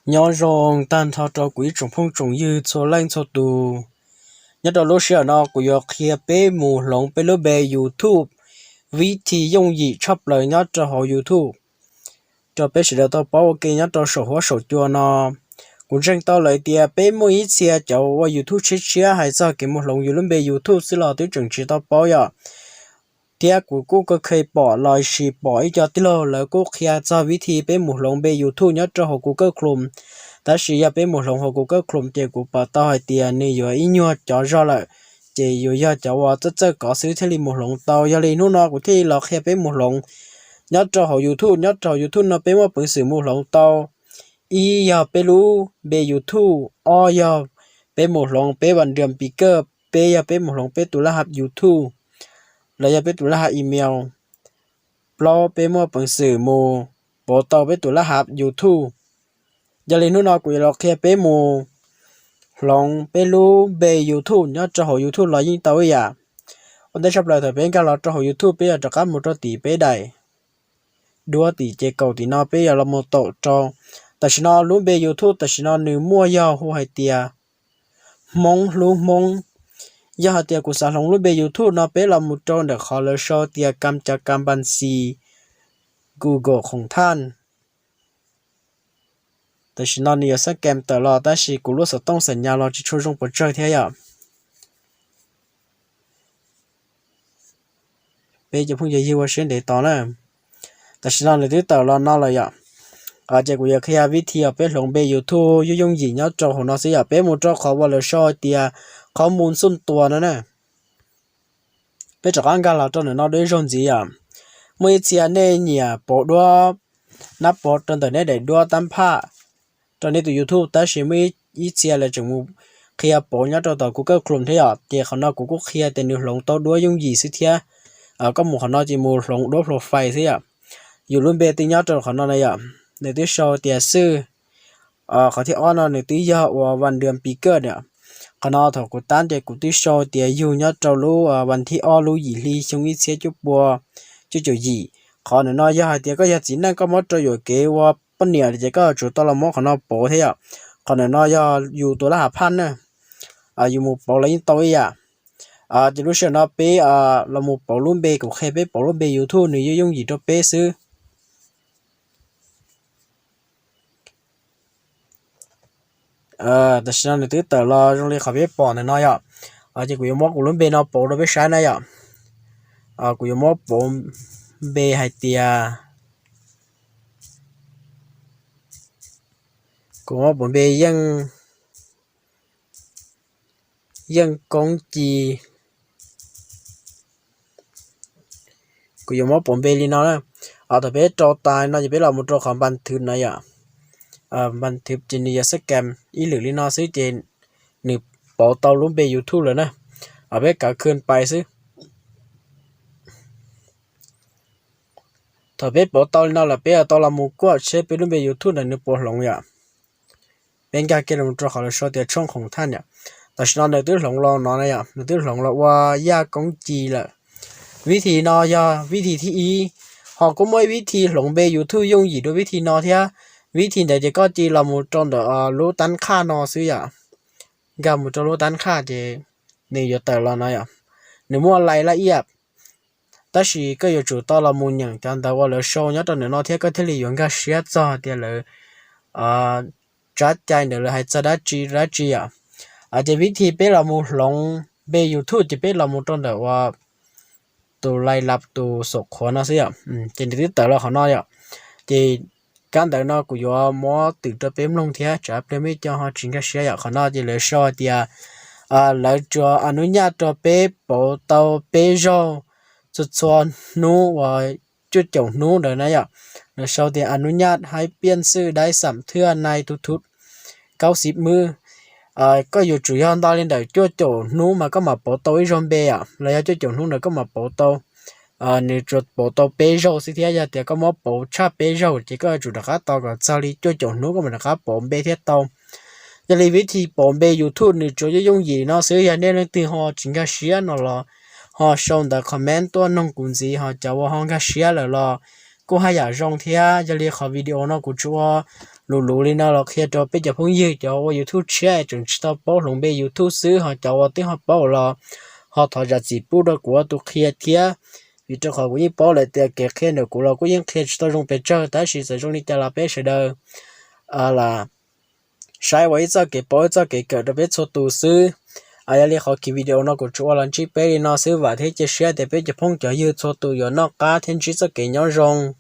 Nyob zoo tag nrho rau kuv ib tsoom phooj tsoom ywg txhua leej txhua tus. Nyob rau lub sij hawm no kuv yuav qhia peb mus hloov peb lub npe YouTube vib thi yooj yim tshaj plaws nyob rau hauv YouTube rau peb sawv daws tau paub ua ke nyob rau saum huab saum cua no. Kuv ntseeg tau lawm tias peb muaj ib txhia cov ua YouTube tshiab tshiab hais txog kev mus hloov yus lub npe YouTube xwb los twb tseem tsis tau paub yom. Thiab kuv kuj kheev pom los sis pom ib co tij laug lawv kuj qhia txog vib thi peb mus hloov npe YouTube nyob rau hauv Google Chrome. Tab sis yog peb mus hloov hauv Google Chrome ces kuv pom tau hais tias nws yuav ib nyuag cov zog lawm, ces yuav yog cov uas txawj txawj kov xwb thiaj li mus hloov tau. Yog li hnub no kuv thiaj li los qhia peb mus hloov nyob rau hauv YouTube. Nyob rau hauv YouTube no peb muaj peev xwm mus hloov tau, ib yog peb lub npe YouTube, ob yog peb mus hloov peb vas nrab pis kawj, peb yog peb mus hloov peb tus laj hav YouTube los yog peb tus laj hav email, plaub peb muaj peev xwm mus pauv tau peb tus laj hav YouTube. Yog li hnub no kuv yuav los qhia peb mus hloov peb lub npe YouTube nyob rau hauv YouTube los yeej tau ib yam. Ua ntej tshaj plaws thaum peb nkag los rau hauv YouTube peb yuav rov qab mus rau tim peb daim duab tim ces kaum tim no peb yuav los mus taum rau. Tam sim no lub npe YouTube tam sim no nws muaj yog hu hais tias Hmoob Hlub Hmoob. Yog hais tias kuv xav hloov lub npe YouTube no peb los mus rau ntawm qhov lawv sau tias kam cov kam npas xis Google khoom thaj. Tam sim no nws yuav xab kem tawm los tab sis kuv lub xov tooj xam nyas los tsis tshua zoo pes tsawg thiab yom. Peb cov phooj cov ywg ua siab ntev tos na. Tam sim no nws twb tawm los no lawm yom. Ces kuv yuav qhia vib thi uas peb hloov npe YouTube yooj yooj yim nyob rau hauv no xwb yom. Peb mus rau qhov uas lawv sau tias qhov mus xub tua no na. Peb rov qab nkag los rau ntawm no dua ib zaug ntxiv yom. Muaj ib txhia nej nyiam pauv duab nab pov rau ntawm nej daim duab tab phaj rau nej tus YouTube tab sis muaj ib txhia lawv tseem mus qhia pauv nyob rau tom Google Chrome thiab yom. Ces qhov no kuv kuj qhia tias nws hloov tau duab yooj yim xwb thiab. Koj mus qhov no ces mus hloov duab profile xwb yom. Yus lub npe twb nyob rau qhov no na yom. Nws twb sau tias xwb. Qhov thib ob no nws twb yog uas vas nrab pis kawj na. Qhov no thaum kuv tab ces kuv twb sau tias yug nyob rau lub vas thib ob lub yim hli xyoo ib txhiab cuaj pua cuaj caum yim. Qhov ntawm no yog hais tias koj yog txiv neej koj muab rau yuam kev ua poj niam ces koj yuav tsum tau los muab qhov no pauv thiab yom. Qhov ntawm no yog yus tus laj hav phaj na. Yus mus pauv los yeej tau ib yam. Ces lub sij hawm no peb los mus pauv lub npe, kuv qhia peb pauv lub npe YouTube nws yooj yooj yim rau peb xwb. Tam sim no nws twb tawm los zoo li qhov peb pom ntawm no yom. Ces kuv yuav muab kuv lub npe no pauv rau peb saib na yom. Kuv yuav muab pauv npe hais tias, kuv muab pauv npe Yeej, Yeej Koob Ci. Kuv yuav muab pauv npe li no na. Thaum peb rau tas no ces peb los mus rau qhov npas thwv no yom. Npas thwv ces nws yog xab kem ib lwm li no xwb ces nws pauv tau lub npe YouTube lawm na. Peb kav khw pais xwb. Thaum peb pauv tau li no lawm peb yuav tau los mus kuaj seb peb lub npe YouTube ntawd nws puas hloov yom. Peb nkag kiag los rau qhov lawv sau tias tshooj khoom thaj yom. Tam sim no nws twb hloov los no na yom, nws twb hloov los ua Yaj Koob Ci lawm. Vib thi no yog vib thi thib ib. Ho kuj muaj ib vib thi hloov npe YouTube yooj yim dua vib thi no thiab. Vib thi ntawd ces koj cia los mus rau ntawm lub tab qhaj no xwb yom. Nkag mus rau lub tab qhaj ces nws yuav tawm los no yom. Nws muaj lais laj iab, tab sis koj yuav tsum tau los mus nyeem cov ntawv uas lawv sau nyob rau ntawm no thiab koj thiaj li yuav nkag siab txog tias lawv tsab cai ntawd lawv hais txog dab tsi dab tsi yom. Ces vib thi peb los mus hloov npe YouTube ces peb los mus rau ntawm uas tus lais lab tus saum qhuav no xwb yom. Ces nws twb tawm los qhov no yom. Ces kab ntawv no kuv yuav muab twm rau peb mloog thiab tsam pliag muaj ib co ho tsis nkag siab yom. Qhov no ces lawv sau hais tias lawv tsuas a nub nyaj rau peb pauv tau peb zaug txhua txhua hnub uas cuaj caum hnub ntawd na yom. Lawv sau tias a nub nyaj haib piaj xwj daib xam thwj nai tu thuv kaub xib mwb. Koj yuav tsum yog nto li ntawm cuaj caum hnub mas koj mam pauv tau ib zaug npe yom, los yog cuaj caum hnub ntawd koj mam pauv tau. Nws tsuas pauv tau peb zaug xwb thiab yog tias koj muab pauv tshaj peb zaug ces koj yuav tsum rov qab tos kom txog li cuaj caum hnub koj mam rov qab pauv npe thiab tau. Yog li vib thi pauv npe YouTube nws tsuas yooj yooj yim no xwb, yog nej leej twg ho tsis nkag siab no los ho sau ntawv comment tuaj noog kuv ntxiv, ho cov uas ho nkag siab lawm los kuj haj yam zoo thiab. Yog li qhov video no kuv tsuas ua luv luv li no los qhia rau peb cov phooj ywg cov ua YouTube tshiab tseem tsis tau paub hloov npe YouTube xwb, ho cov uas twb ho paub los ho thov zam txim pub rau kuv ua tus qhia thiab. Vim rau qhov kuv yeej paub lawm tias kev qhia ntawm kuv los kuj yeej qhia tsis tau zoo pes tsawg, tab sis txawm zoo li cas los peb sawv daws lam saib ua ib txoj kev paub ib txoj kev kawm rau peb txhua tus xwb. Yog li qhov video no kuv tsuas ua los ntsib peb li no xwb, vam thiab cia siab tias peb cov phooj cov ywg txhua tus yuav noj qab thiab ntsib txoj kev nyob zoo.